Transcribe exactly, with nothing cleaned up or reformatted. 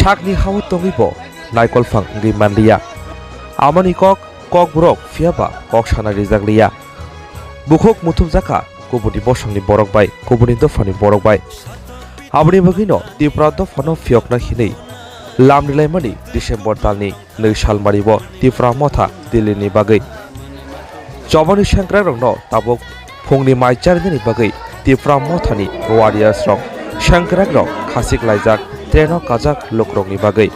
Sakni hao tongwibo naikolphang wngwi manliya. Amoni kok, kokborok phiyaba kok sana rijakliya. Bukhuk muthubjakha kubuni bosongni borok bai, kubuni dophani borok bai. Aboni bagwino Tipra dophano phiyokna hinwi lam rilaimani December talni nwi salmaribo Tipra Motha Delhini bagwi. Chobani sengkrakrokno tabuk phungni mai charinani bagwi Tipra Mothani warriors rok sengkrakrok khasik laijak, traino kajak lukrokni bagwi.